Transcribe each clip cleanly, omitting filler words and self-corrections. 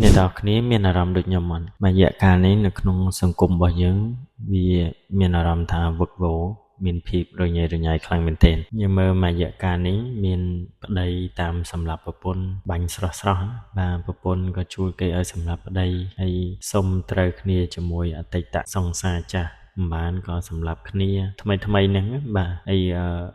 អ្នកទាំងអស់គ្នាមានអារម្មណ៍ដូចខ្ញុំអត់មួយរយៈកាលនេះនៅក្នុងសង្គមរបស់យើងវាមានអារម្មណ៍ថាវឹកវរមានភាពរញ៉េរញ៉ៃខ្លាំងមែនទែនយើងមើលមួយរយៈកាលនេះមានប្តីតាមសម្លាប់ប្រពន្ធបាញ់ស្រស់ស្រស់បាទប្រពន្ធក៏ជួលគេឲ្យសម្លាប់ប្តីហើយសុំត្រូវគ្នាជាមួយអតីតសង្សារចាស់មិនបានក៏សម្លាប់គ្នាថ្មីថ្មីហ្នឹងបាទហើយ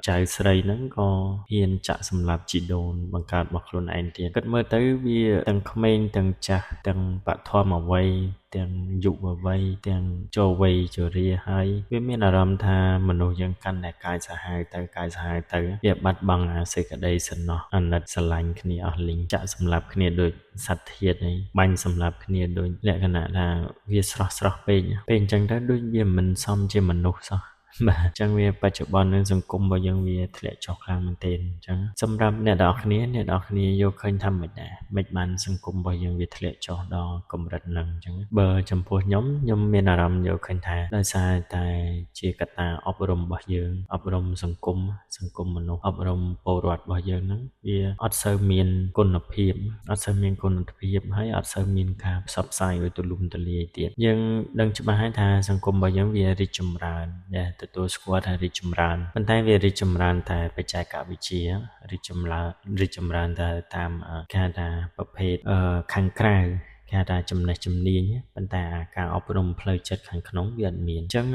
ចៅស្រីហ្នឹងក៏ហ៊ានចាក់សម្លាប់ជីដូនបង្កើតរបស់ខ្លួនឯងទៀតគិតមើលទៅវាទាំងក្មេងទាំងចាស់ទាំងបឋមវ័យទាំងយុវវ័យទាំងចូលវ័យជរាហើយវាមានអារម្មណ៍ថាមនុស្សយើងកាន់តែកាយសាហាវទៅកាយសាហាវទៅវាបាត់បង់អាសេចក្តីសំណោះអាណិតស្រឡាញ់គ្នាអស់លីងចាក់សម្លាប់គ្នាដូចសត្វធាតុអីបាញ់សម្លាប់គ្នាដូចលក្ខណៈថាវាស្រស់ស្រស់ពេកពេលអញ្ចឹងទៅដូចវាមិនសមជាមនុស្សសោះបាទអញ្ចឹងវាបច្ចុប្បន្ននឹងសង្គមរបស់យើងវាធ្លាក់ចុះខ្លាំងមែនទែនអញ្ចឹងសម្រាប់អ្នកទាំងអស់គ្នាអ្នកទាំងអស់គ្នាយកឃើញថាម៉េចដែរម៉េចបានសង្គមរបស់យើងវាធ្លាក់ចុះដល់កម្រិតហ្នឹងអញ្ចឹងបើចំពោះខ្ញុំខ្ញុំមានអារម្មណ៍យកឃើញថាដោយសារតែជាកត្តាអប់រំរបស់យើងអប់រំសង្គមសង្គមមនុស្សអប់រំពលរដ្ឋរបស់យើងហ្នឹងវាអត់សូវមានគុណភាពអត់សូវមានគុណភាពហើយអត់សូវមានការផ្សព្វផ្សាយឲ្យទូលំទូលាយទៀតយើងដឹងច្បាស់ហើយថាសង្គមរបស់យើងវារីកចម្រើនដែលទទួលស្គាល់ថារីកចម្រើនប៉ុន្តែវារីកចម្រើនតែបច្ចេកវិទ្យារីកចម្រើនរីកចម្រើនតែតាមគេហៅថាប្រភេទខាងក្រៅគេហៅថាចំណេះជំនាញប៉ុន្តែការអប់រំផ្លូវចិត្តខាងក្នុងវាអត់មានអញ្ចឹង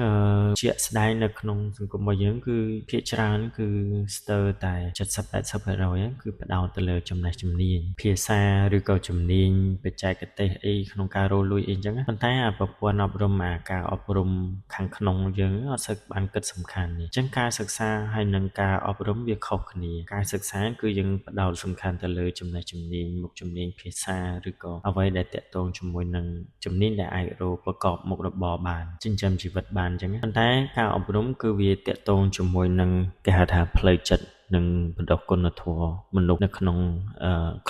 ជាក់ស្ដែងនៅក្នុងសង្គមរបស់យើងគឺភាគច្រើនគឺស្ទើរតែ70 80%គឺផ្ដោតទៅលើចំណេះជំនាញភាសាឬក៏ជំនាញបច្ចេកទេសអីក្នុងការរកលុយអីអញ្ចឹងប៉ុន្តែអាប្រព័ន្ធអប់រំអាការអប់រំខាងក្នុងយើងអត់សូវបានគិតសំខាន់ទេអញ្ចឹងការសិក្សាហើយនិងការអប់រំវាខុសគ្នាការសិក្សាគឺយើងផ្ដោតសំខាន់ទៅលើចំណេះជំនាញមុខជំនាញភាសាឬក៏អ្វីដែលទាក់ទងជាមួយនឹងជំនាញដែលអាចរកប្រកបមុខរបរបានចិញ្ចឹមជីវិតបានអញ្ចឹងប៉ុន្តែការអប់រំគឺវាទាក់ទងជាមួយនឹងគេហៅថាផ្លូវចិត្តនិងបណ្ដុះគុណធម៌មនុស្សនៅក្នុង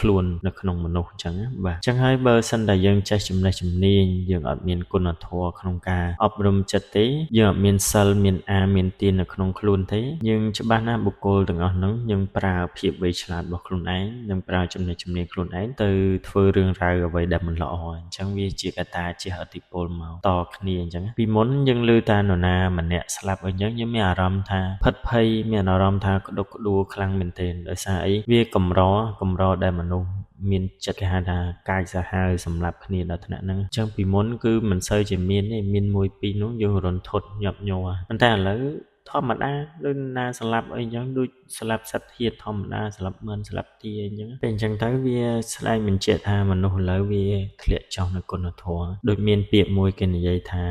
ខ្លួននៅក្នុងមនុស្សអញ្ចឹងបាទអញ្ចឹងហើយបើសិនតែយើងចេះចំណេះជំនាញយើងអត់មានគុណធម៌ក្នុងការអប់រំចិត្តទេយើងអត់មានសិលមានអាមានទាននៅក្នុងខ្លួនទេយើងច្បាស់ណាស់បុគ្គលទាំងអស់ហ្នឹងយើងប្រើភាពវៃឆ្លាតរបស់ខ្លួនឯងនិងប្រើចំណេះជំនាញខ្លួនឯងទៅធ្វើរឿងរ៉ាវអ្វីដែលមិនល្អអញ្ចឹងវាជាកត្តាជះឥទ្ធិពលមកតគ្នាអញ្ចឹងពីមុនយើងឮតានរណាម្នាក់ស្លាប់អញ្ចឹងយើងមានអារម្មណ៍ថាភិតភ័យមានអារម្មណ៍ថាក្តុកក្តួលខ្លាំងមែនទែនដោយសារអីវាកម្រកម្រដែលមនុស្សមានចិត្តគេហៅថាកាយសាហាវសម្រាប់គ្នាដល់ថ្នាក់ហ្នឹងអញ្ចឹងពីមុនគឺមិនសូវជាមានទេមានមួយពីរនោះយើងរន្ធត់ញាប់ញ័រប៉ុន្តែឥឡូវធម្មតាដូចណាស្លាប់អីចឹងដូចស្លាប់សត្វធាតុធម្មតាស្លាប់មឿនស្លាប់ទាអីចឹងពេលអញ្ចឹងទៅវាស្ដែងបញ្ជាក់ថាមនុស្សឥឡូវវាធ្លាក់ចុះនៅគុណធម៌ដូចមានពាក្យមួយគេនិយាយថា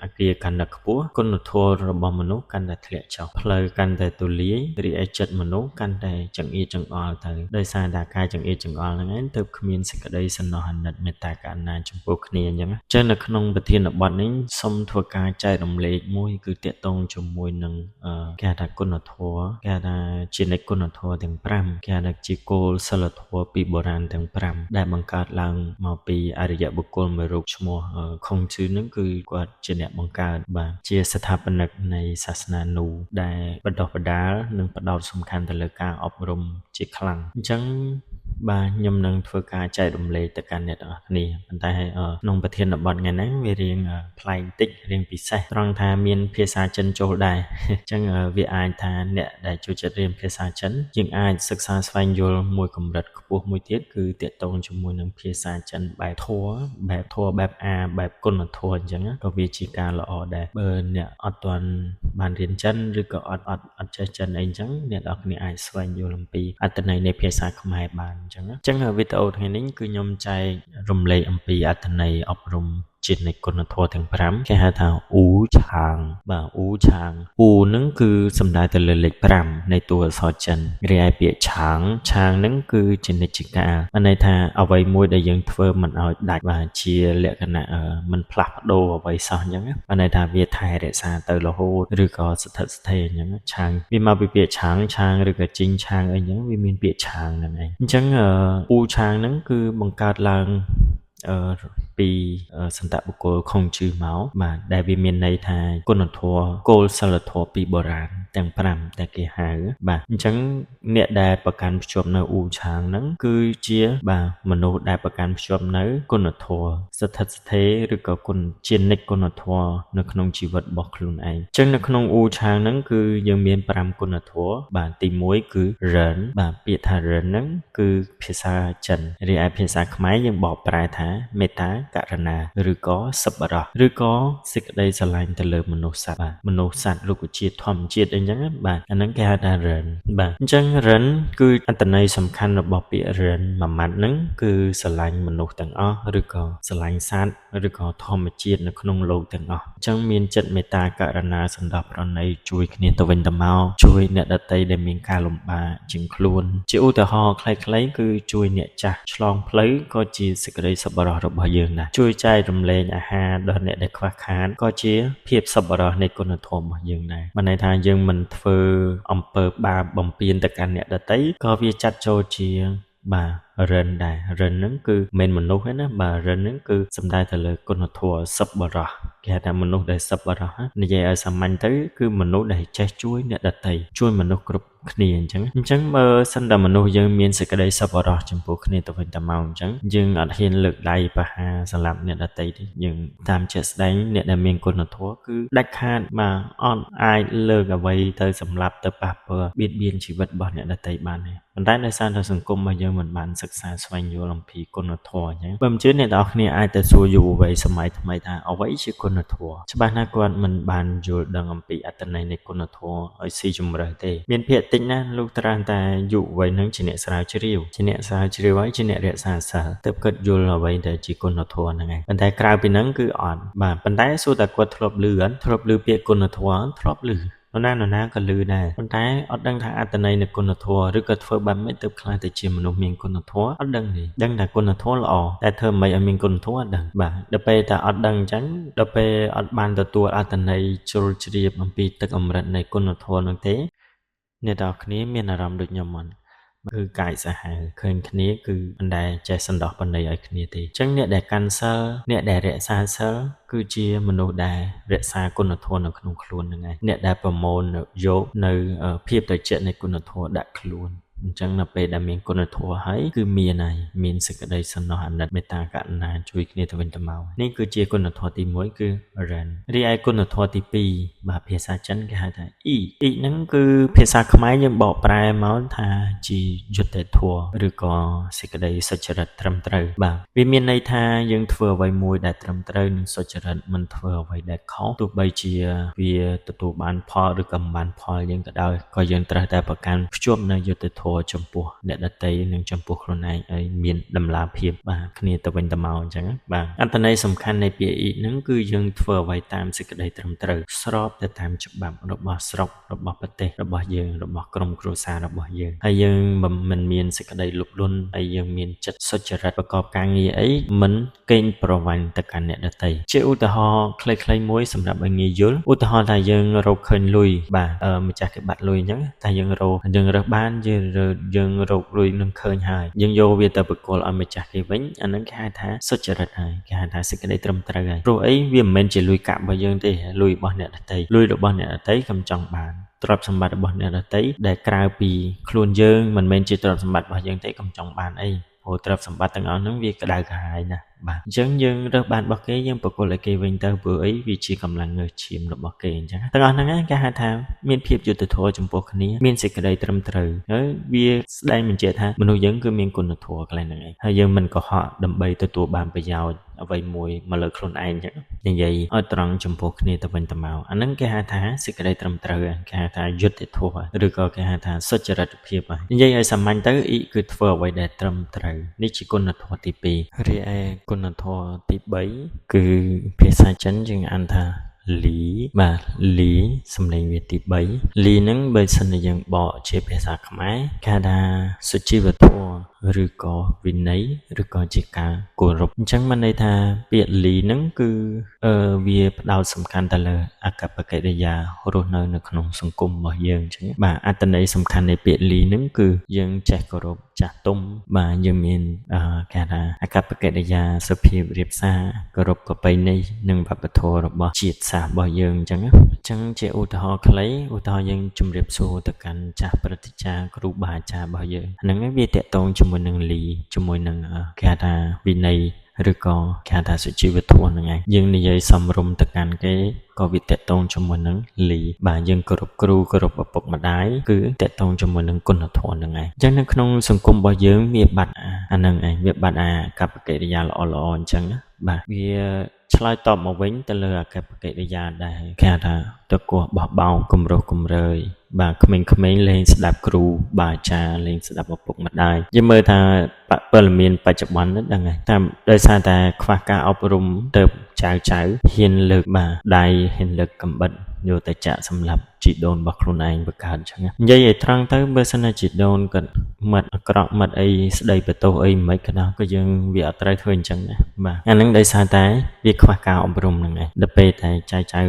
អាគារកាន់តែខ្ពស់គុណធម៌របស់មនុស្សកាន់តែធ្លាក់ចុះផ្លូវកាន់តែទូលាយរីឯចិត្តមនុស្សកាន់តែចង្អៀតចង្អល់ទៅដោយសារតែការចង្អៀតចង្អល់ហ្នឹងឯងទើបគ្មានសេចក្តីសន្តោសអាណិតមេត្តាករុណាចំពោះគ្នាអញ្ចឹងចឹងនៅក្នុងប្រធានបទនេះសូមធ្វើការចែករំលែកមួយគឺទាក់ទងជាមួយនឹងគេហៅថាគុណធម៌គេហៅថាជានិច្ចគុណធម៌ទាំង5គេហៅថាជាគោលសិលធម៌ពីបុរាណទាំង5ដែលបង្កើតឡើងមកពីអរិយបុគ្គលមួយរូបឈ្មោះខុងជឺហ្នឹងគឺគាត់ជាអ្នកបង្កើតបាទជាស្ថាបនិកនៃសាសនានូដែលបណ្ដុះបណ្ដាលនិងផ្ដោតសំខាន់ទៅលើការអប់រំជាខ្លាំងអញ្ចឹងបាទខ្ញុំនឹងធ្វើការចែករំលែកទៅកាន់អ្នកទាំងអស់គ្នាប៉ុន្តែក្នុងប្រធានបទថ្ងៃហ្នឹងវារៀងប្លែកបន្តិចរៀងពិសេសត្រង់ថាមានភាសាចិនចូលដែរអញ្ចឹងវាអាចថាអ្នកដែលចូលចិត្តរៀនភាសាចិនយើងអាចសិក្សាស្វែងយល់មួយកម្រិតខ្ពស់មួយទៀតគឺទាក់ទងជាមួយនឹងភាសាចិនបែបធម៌បែបធម៌បែបអាបែបគុណធម៌អញ្ចឹងក៏វាជាការល្អដែរបើអ្នកអត់ទាន់បានរៀនចិនឬក៏អត់អត់អត់ចេះចិនអីអញ្ចឹងអ្នកទាំងអស់គ្នាអាចស្វែងយល់អំពីអត្ថន័យនៃភាសាខ្មែរបានអញ្ចឹងអញ្ចឹងវីដេអូថ្ងៃនេះគឺខ្ញុំចែករំលែកអំពីអត្ថន័យអប់រំជាតិនៃគុណធម៌ទាំង5គេហៅថាអ៊ូឆាងបាទអ៊ូឆាងអ៊ូនឹងគឺសំដៅទៅលើលេខ5នៃតួអក្សរចិនរីឯពាក្យឆាងឆាងនឹងគឺជានិច្ចកាលមានន័យថាអ្វីមួយដែលយើងធ្វើមិនឲ្យដាច់បាទជាលក្ខណៈមិនផ្លាស់ប្ដូរអ្វីសោះអញ្ចឹងមានន័យថាវាថែរក្សាទៅរហូតឬក៏ស្ថិតស្ថេរអញ្ចឹងឆាងវាមកពីពាក្យឆាងឆាងឬក៏ជីងឆាងអីអញ្ចឹងវាមានពាក្យឆាងហ្នឹងឯងអញ្ចឹងអ៊ូឆាងហ្នឹងគឺបង្កើតឡើងពីសន្តបុគ្គលខុងជឺមកបាទដែលវាមានន័យថាគុណធម៌គោលសិលធម៌ពីបុរាណ ទាំង5ដែលគេហៅបាទអញ្ចឹងអ្នកដែលប្រកាន់ភ្ជាប់នៅអ៊ូឆាងហ្នឹងគឺជាបាទមនុស្សដែលប្រកាន់ភ្ជាប់នៅគុណធម៌ស្ថិតស្ថេរឬក៏គុណជានិច្ចគុណធម៌នៅក្នុងជីវិតរបស់ខ្លួនឯងអញ្ចឹងនៅក្នុងអ៊ូឆាងហ្នឹងគឺយើងមាន5គុណធម៌បាទទី1គឺរិនបាទពាក្យថារិនហ្នឹងគឺភាសាចិនរីឯភាសាខ្មែរយើងបកប្រែថាមេត្តាករុណាឬក៏សប្បុរសឬក៏សេចក្តីស្រឡាញ់ទៅលើមនុស្សសត្វបាទមនុស្សសត្វរុក្ខជាតិធម្មជាតិអីចឹងបាទអាហ្នឹងគេហៅថារិនបាទអញ្ចឹងរិនគឺអត្ថន័យសំខាន់របស់ពាក្យរិនមួយម៉ាត់ហ្នឹងគឺស្រឡាញ់មនុស្សទាំងអស់ឬក៏ស្រឡាញ់សត្វឬក៏ធម្មជាតិនៅក្នុងលោកទាំងអស់អញ្ចឹងមានចិត្តមេត្តាករុណាសន្តោសប្រណីជួយគ្នាទៅវិញទៅមកជួយអ្នកដទៃដែលមានការលំបាកជាងខ្លួនជាឧទាហរណ៍ខ្លីៗគឺជួយអ្នកចាស់ឆ្លងផ្លូវក៏ជាសេចក្តីសប្បុរសរបស់យើងដែរជួយចែករំលែកអាហារដល់អ្នកដែលខ្វះខាតក៏ជាភាពសប្បុរសនៃគុណធម៌របស់យើងដែរបានន័យថាយើងមិនធ្វើអំពើបាបបំពានទៅកាន់អ្នកដទៃក៏វាចាត់ចូលជាបាទរិនដែររិនហ្នឹងគឺមិនមនុស្សទេណាបាទរិនហ្នឹងគឺសំដៅទៅលើគុណធម៌សប្បុរសគេហៅថាមនុស្សដែលសប្បុរសនិយាយឲ្យសាមញ្ញទៅគឺមនុស្សដែលចេះជួយអ្នកដទៃជួយមនុស្សគ្រប់គ្នាអញ្ចឹងបើសិនតែមនុស្សយើងមានសេចក្តីសប្បុរសចំពោះគ្នាទៅវិញទៅមកអញ្ចឹងយើងអត់ហ៊ានលើកដៃប្រហារសម្លាប់អ្នកដទៃទេយើងតាមជាក់ស្ដែងអ្នកដែលមានគុណធម៌គឺដាច់ខាតបាទអត់អាចលើកអ្វីទៅសម្លាប់ទៅប៉ះពាល់បៀតបៀនជីវិតរបស់អ្នកដទៃបានទេប៉ុន្តែដោយសារតែសង្គមរបស់យើងមិនបានសិក្សាស្វែងយល់អំពីគុណធម៌អញ្ចឹងបើមិនជឿអ្នកទាំងអស់គ្នាអាចទៅសួរយុវវ័យសម័យថ្មីថាអ្វីជាគុណធម៌ច្បាស់ណាស់គាត់មិនបានយល់ដឹងអំពីអត្ថន័យនៃគុណធម៌ឲ្យស៊ីជម្រៅទេមានភាគតិចណាស់លុះត្រាតែយុវវ័យនឹងជាអ្នកស្រាវជ្រាវជាអ្នកស្រាវជ្រាវហើយជាអ្នករក្សាសិលទើបគាត់យល់អ្វីដែលជាគុណធម៌ហ្នឹងឯងប៉ុន្តែក្រៅពីហ្នឹងគឺអត់បាទប៉ុន្តែសួរតែគាត់ធ្លាប់ឮអត់ធ្លាប់ឮពាក្យគុណធម៌ធ្លាប់ឮនរណាក៏ឮដែរប៉ុន្តែអត់ដឹងថាអត្ថន័យនៃគុណធម៌ឬក៏ធ្វើបែបម៉េចទើបក្លាយទៅជាមនុស្សមានគុណធម៌អត់ដឹងទេដឹងតែគុណធម៌ល្អតែធ្វើម៉េចឲ្យមានគុណធម៌អត់ដឹងបាទដល់ពេលតែអត់ដឹងអញ្ចឹងដល់ពេលអត់បានទទួលអត្ថន័យជ្រុលជ្រាបអំពីទឹកអម្រឹតនៃគុណធម៌នោះទេអ្នកទាំងអស់គ្នាមានអារម្មណ៍ដូចខ្ញុំមិនគឺកាយសាហាវឃើញគ្នាគឺមិនដែលចេះសន្តោសប្រណីឲ្យគ្នាទេអញ្ចឹងអ្នកដែលកាន់សិលអ្នកដែលរក្សាសិលគឺជាមនុស្សដែលរក្សាគុណធម៌នៅក្នុងខ្លួនហ្នឹងឯងអ្នកដែលប្រមូលយកនៅភាពត្រជាក់នៃគុណធម៌ដាក់ខ្លួនអញ្ចឹងនៅពេលដែលមានគុណធម៌ហើយគឺមានហើយមានសេចក្តីសំណោះអាណិតមេត្តាករុណាជួយគ្នាទៅវិញទៅមកនេះគឺជាគុណធម៌ទី1គឺរិនរីឯគុណធម៌ទី2បាទភាសាចិនគេហៅថាអ៊ីអ៊ីហ្នឹងគឺភាសាខ្មែរយើងបកប្រែមកថាជាយុត្តិធម៌ឬក៏សេចក្តីសុចរិតត្រឹមត្រូវបាទវាមានន័យថាយើងធ្វើអ្វីមួយដែលត្រឹមត្រូវនិងសុចរិតមិនធ្វើអ្វីដែលខុសទោះបីជាវាទទួលបានផលឬក៏មិនបានផលយើងក៏ដោយក៏យើងត្រូវតែប្រកាន់ភ្ជាប់នៅយុត្តិធម៌ចំពោះអ្នកដទៃនិងចំពោះខ្លួនឯងឲ្យមានតម្លាភាពបាទគ្នាទៅវិញទៅមកអញ្ចឹងបាទអត្ថន័យសំខាន់នៃពាក្យអ៊ីហ្នឹងគឺយើងធ្វើអ្វីតាមសេចក្តីត្រឹមត្រូវស្របទៅតាមច្បាប់របស់ស្រុករបស់ប្រទេសរបស់យើងរបស់ក្រុមគ្រួសាររបស់យើងហើយយើងមិនមានសេចក្តីលោភលន់ហើយយើងមានចិត្តសុចរិតប្រកបការងារអីមិនកេងប្រវ័ញ្ចទៅកាន់អ្នកដទៃជាឧទាហរណ៍ខ្លីៗមួយសម្រាប់ឲ្យងាយយល់ឧទាហរណ៍ថាយើងរកឃើញលុយបាទម្ចាស់គេបាត់លុយអញ្ចឹងតែយើងរកយើងរើសបានយើងរកលុយនឹងឃើញហើយយើងយកវាទៅប្រគល់ឲ្យម្ចាស់គេវិញអាហ្នឹងគេហៅថាសុចរិតហើយគេហៅថាសេចក្តីត្រឹមត្រូវហើយព្រោះអីវាមិនមែនជាលុយកាក់របស់យើងទេលុយរបស់អ្នកដទៃលុយរបស់អ្នកដទៃកុំចង់បានទ្រព្យសម្បត្តិរបស់អ្នកដទៃដែលក្រៅពីខ្លួនយើងមិនមែនជាទ្រព្យសម្បត្តិរបស់យើងទេកុំចង់បានអីព្រោះទ្រព្យសម្បត្តិទាំងអស់ហ្នឹងវាក្តៅក្រហាយណាស់បាទអញ្ចឹងយើងរើសបានរបស់គេយើងប្រគល់ឲ្យគេវិញទៅព្រោះអីវាជាកម្លាំងងើសឈាមរបស់គេអញ្ចឹងទាំងអស់ហ្នឹងគេហៅថាមានភាពយុត្តិធម៌ចំពោះគ្នាមានសេចក្តីត្រឹមត្រូវហើយវាស្ដែងបញ្ជាក់ថាមនុស្សយើងគឺមានគុណធម៌កន្លែងហ្នឹងឯងហើយយើងមិនកុហកដើម្បីទទួលបានប្រយោជន៍អ្វីមួយមកលើខ្លួនឯងអញ្ចឹងនិយាយឲ្យត្រង់ចំពោះគ្នាទៅវិញទៅមកអាហ្នឹងគេហៅថាសេចក្តីត្រឹមត្រូវគេហៅថាយុត្តិធម៌ឬក៏គេហៅថាសុចរិតភាពនិយាយឲ្យសាមញ្ញទៅអ៊ីគឺធ្វើអ្វីដែលត្រឹមត្រូវនេះជាគុណធម៌ទី2រីឯគុណធម៌ទី3គឺភាសាចិនយើងអានថាលីបាទលីសំឡេងវាទី3លីហ្នឹងបើសិនជាយើងបកជាភាសាខ្មែរគេថាសុជីវធម៌ឬក៏វិន័យឬក៏ជាការគោរពអញ្ចឹងមានន័យថាពាក្យលីហ្នឹងគឺវាផ្ដោតសំខាន់ទៅលើអាកប្បកិរិយារស់នៅក្នុងសង្គមរបស់យើងអញ្ចឹងបាទអត្ថន័យសំខាន់នៃពាក្យលីហ្នឹងគឺយើងចេះគោរព ចាស់ទុំបាទយើងមានគេថាអាកប្បកិរិយាសុភាពរៀបសារគោរពប្រពៃណីនិងវប្បធម៌របស់ជាតិសាសន៍របស់យើងអញ្ចឹងអញ្ចឹងជាឧទាហរណ៍ខ្លីឧទាហរណ៍យើងជម្រាបសួរទៅកាន់ចាស់ព្រឹទ្ធាចារ្យគ្រូបាអាចារ្យរបស់យើងហ្នឹងវាតកតងជាមួយនឹងលីជាមួយនឹងគេថាវិន័យឬក៏គេហៅថាសុជីវធម៌ហ្នឹងឯងយើងនិយាយសំរុំទៅកាន់គេក៏វាតកតងជាមួយនឹងលីបាទយើងគោរពគ្រូគោរពឪពុកម្ដាយគឺតកតងជាមួយនឹងគុណធម៌ហ្នឹងឯងអញ្ចឹងនៅក្នុងសង្គមរបស់យើងវាបាត់អាហ្នឹងឯងវាបាត់អាកប្បកិរិយាល្អៗអញ្ចឹងណាបាទវាឆ្លើយតបមកវិញទៅលើអាកប្បកិរិយាដែលគេហៅថាតកោះបោះបោគម្រោះគម្រើយបាទក្មេងៗលេងស្ដាប់គ្រូបាអាចារ្យលេងស្ដាប់ឪពុកម្ដាយយើងមើលថាពលមានបច្ចុប្បន្នហ្នឹងដឹងហើយតាមដោយសារតែខ្វះការអប់រំទៅចៅចៅហ៊ានលើកបាទដៃហ៊ានលើកកំបិតយកទៅចាក់សម្រាប់ជីដូនរបស់ខ្លួនឯងបង្កើតអញ្ចឹងនិយាយឲ្យត្រង់ទៅបើសិនណាជីដូនគាត់មាត់អាក្រក់មាត់អីស្ដីបន្ទោសអីមិនក៏ដោយក៏យើងវាអត់ត្រូវធ្វើអញ្ចឹងដែរបាទអាហ្នឹងដោយសារតែវាខ្វះការអប់រំហ្នឹងឯងដល់ពេលតែចៅចៅ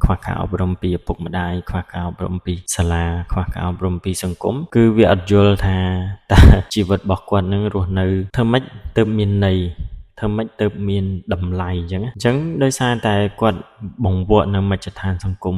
ខ្វះការអប់រំពីឪពុកម្ដាយខ្វះការអប់រំពីសាលាខ្វះការអប់រំពីសង្គមគឺវាអត់យល់ថាតើជីវិតរបស់គាត់នឹងរស់នៅធ្វើម៉េចទើបមានន័យធ្វើម៉េចទើបមានតម្លៃអញ្ចឹងអញ្ចឹងដោយសារតែគាត់បង្វក់នៅមជ្ឈដ្ឋានសង្គម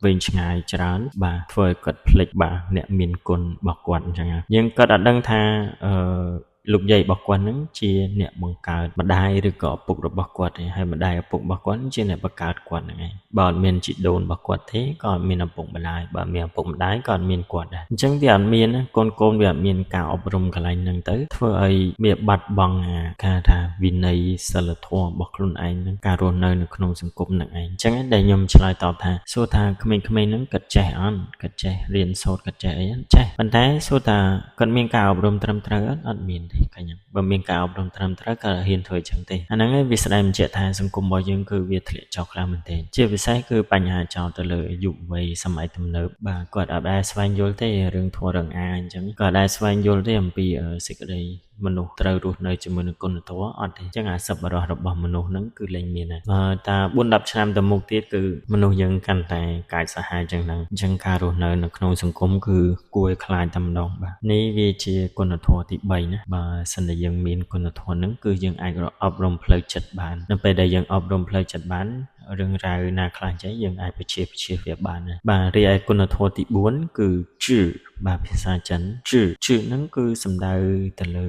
វែងឆ្ងាយច្រើនបាទធ្វើឲ្យគាត់ភ្លេចបាទអ្នកមានគុណរបស់គាត់អញ្ចឹងយើងគាត់អត់ដឹងថាអឺលោកយាយរបស់គាត់នឹងជាអ្នកបង្កើតម្ដាយឬក៏ឪពុករបស់គាត់ទេហើយម្ដាយឪពុករបស់គាត់ជាអ្នកបង្កើតគាត់ហ្នឹងឯងបើអត់មានជីដូនរបស់គាត់ទេក៏អត់មានឪពុកម្ដាយបើមានឪពុកម្ដាយក៏អត់មានគាត់ដែរអញ្ចឹងវាអត់មានកូនកូនវាអត់មានការអប់រំកន្លែងហ្នឹងទៅធ្វើឲ្យវាបាត់បង់ការថាវិន័យសិលធម៌របស់ខ្លួនឯងហ្នឹងការរស់នៅនៅក្នុងសង្គមហ្នឹងឯងអញ្ចឹងដែលខ្ញុំឆ្លើយតបថាសួរថាក្មេងៗហ្នឹងគាត់ចេះអត់គាត់ចេះរៀនសូត្រគាត់ចេះអីចេះប៉ុន្តែសួរថាគាត់មានការអប់រំត្រឹមត្រូវអត់អត់មានទេកញ្ញាបើមានការអប់រំត្រឹមត្រូវក៏ហ៊ានធ្វើចឹងទេអាហ្នឹងវាស្ដែងបញ្ជាក់ថាសង្គមរបស់យើងគឺវាធ្លាក់ចុះខ្លាំងមែនទែនជាពិសេសគឺបញ្ហាចោលទៅលើយុវវ័យសម័យទំនើបបាទគាត់អត់ដែលស្វែងយល់ទេរឿងធម៌រឿងអាអញ្ចឹងក៏ដែលស្វែងយល់ទេអំពីសេចក្តីមនុស្សត្រូវរស់នៅជាមួយនឹងគុណធម៌អត់ទេអញ្ចឹងអាសប្បុរសរបស់មនុស្សហ្នឹងគឺលែងមានហើយបើតា4 10ឆ្នាំទៅមុខទៀតគឺមនុស្សយើងកាន់តែកាចសាហាវអញ្ចឹងហ្នឹងអញ្ចឹងការរស់នៅនៅក្នុងសង្គមគឺគួរឲ្យខ្លាចតែម្ដងបាទនេះវាជាគុណធម៌ទី3ណាបើសិនតែយើងមានគុណធម៌ហ្នឹងគឺយើងអាចអប់រំផ្លូវចិត្តបាននៅពេលដែលយើងអប់រំផ្លូវចិត្តបានរឿងរ៉ាវណាខ្លះចេះយើងអាចពជាវាបានបាទរីឯគុណធម៌ទី4គឺជឺបាទភាសាចិនជឺជឺហ្នឹងគឺសំដៅទៅលើ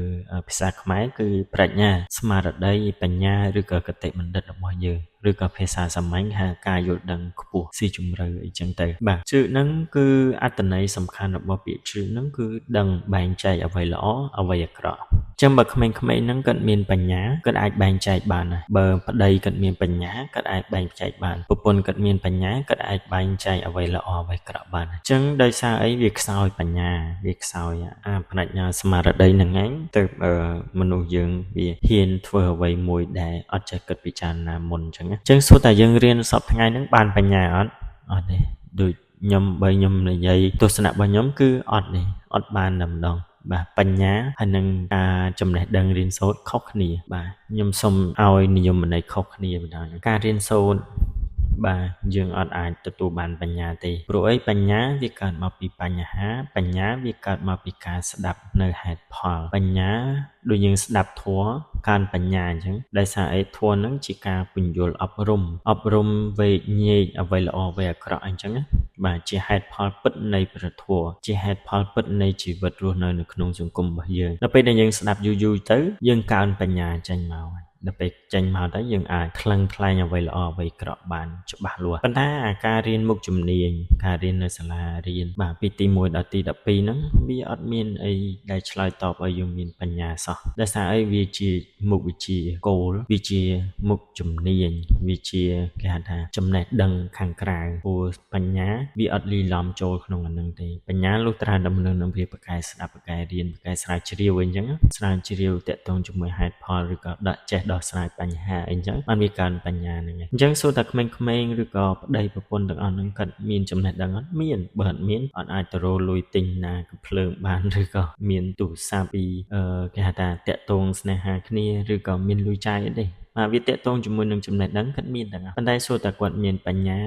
ភាសាខ្មែរគឺប្រាជ្ញាស្មារតីបញ្ញាឬក៏គតិបណ្ឌិតរបស់យើងឬក៏ភាសាសាមញ្ញហៅការយល់ដឹងខ្ពស់ស៊ីជម្រៅអីចឹងទៅបាទជឺហ្នឹងគឺអត្ថន័យសំខាន់របស់ពាក្យជឺហ្នឹងគឺដឹងបែងចែកអ្វីល្អអ្វីអាក្រក់ចឹងបើក្មេងៗហ្នឹងគាត់មានបញ្ញាគាត់អាចបែងចែកបានដែរបើប្តីគាត់មានបញ្ញាគាត់អាចបែងចែកបានប្រពន្ធគាត់មានបញ្ញាគាត់អាចបែងចែកអ្វីល្អអ្វីក្រក់បានអញ្ចឹងដោយសារអីវាខ្សោយបញ្ញាវាខ្សោយអាប្រាជ្ញាស្មារតីហ្នឹងឯងទៅមនុស្សយើងវាហ៊ានធ្វើអ្វីមួយដែលអត់ចេះគិតពិចារណាមុនអញ្ចឹងអញ្ចឹងសួរតែយើងរៀនសប្តាហ៍ថ្ងៃហ្នឹងបានបញ្ញាអត់អត់ទេដូចខ្ញុំបើខ្ញុំនិយាយទស្សនៈរបស់ខ្ញុំគឺអត់ទេអត់បានតែម្ដងបាទបញ្ញាហើយនឹងការចំណេះដឹងរៀនសូត្រខុសគ្នាបាទខ្ញុំសូមឲ្យនិយមន័យខុសគ្នាម្ដងការរៀនសូត្របាទយើងអត់អាចទទួលបានបញ្ញាទេព្រោះអីបញ្ញាវាកើតមកពីបញ្ហាបញ្ញាវាកើតមកពីការស្ដាប់នៅហេតុផលបញ្ញាដូចយើងស្ដាប់ធម៌កើនបញ្ញាអញ្ចឹងដោយសារអីធម៌ហ្នឹងជាការពន្យល់អប់រំវែកញែកអ្វីល្អអ្វីអាក្រក់អញ្ចឹងណាបាទជាហេតុផលពិតនៃព្រះធម៌ជាហេតុផលពិតនៃជីវិតរស់នៅនៅក្នុងសង្គមរបស់យើងដល់ពេលដែលយើងស្ដាប់យូរៗទៅយើងកើនបញ្ញាចេញមកដល់ពេលចេញមកទៅយើងអាចថ្លឹងថ្លែងអ្វីល្អអ្វីក្រក់បានច្បាស់លាស់ប៉ុន្តែអាការរៀនមុខជំនាញការរៀននៅសាលារៀនបាទពីទី1ដល់ទី12ហ្នឹងវាអត់មានអីដែលឆ្លើយតបឲ្យយើងមានបញ្ញាសោះដោយសារអីវាជាមុខវិជ្ជាគោលវាជាមុខជំនាញវាជាគេហៅថាចំណេះដឹងខាងក្រៅព្រោះបញ្ញាវាអត់លីឡំចូលក្នុងអាហ្នឹងទេបញ្ញាលុះត្រាតែមនុស្សនឹងវាប្រកែស្ដាប់ប្រកែរៀនប្រកែស្រាវជ្រាវអីចឹងស្រាវជ្រាវតាក់ទងជាមួយហេតុផលឬក៏ដាក់ចេះដោះស្រាយបញ្ហាអីចឹងបានវាកើនបញ្ញាហ្នឹងអញ្ចឹងសួរតែក្មេងៗឬក៏ប្តីប្រពន្ធទាំងអស់ហ្នឹងគាត់មានចំណេះដឹងអត់មានបើអត់មានអត់អាចទៅរកលុយទិញណាកំភ្លើងបានឬក៏មានទូរស័ព្ទពីគេហៅថាតាក់ទងស្នេហាគ្នាឬក៏មានលុយចាយអីទេបាទវាតាក់ទងជាមួយនឹងចំណេះដឹងគាត់មានទាំងអស់ប៉ុន្តែសួរតែគាត់មានបញ្ញា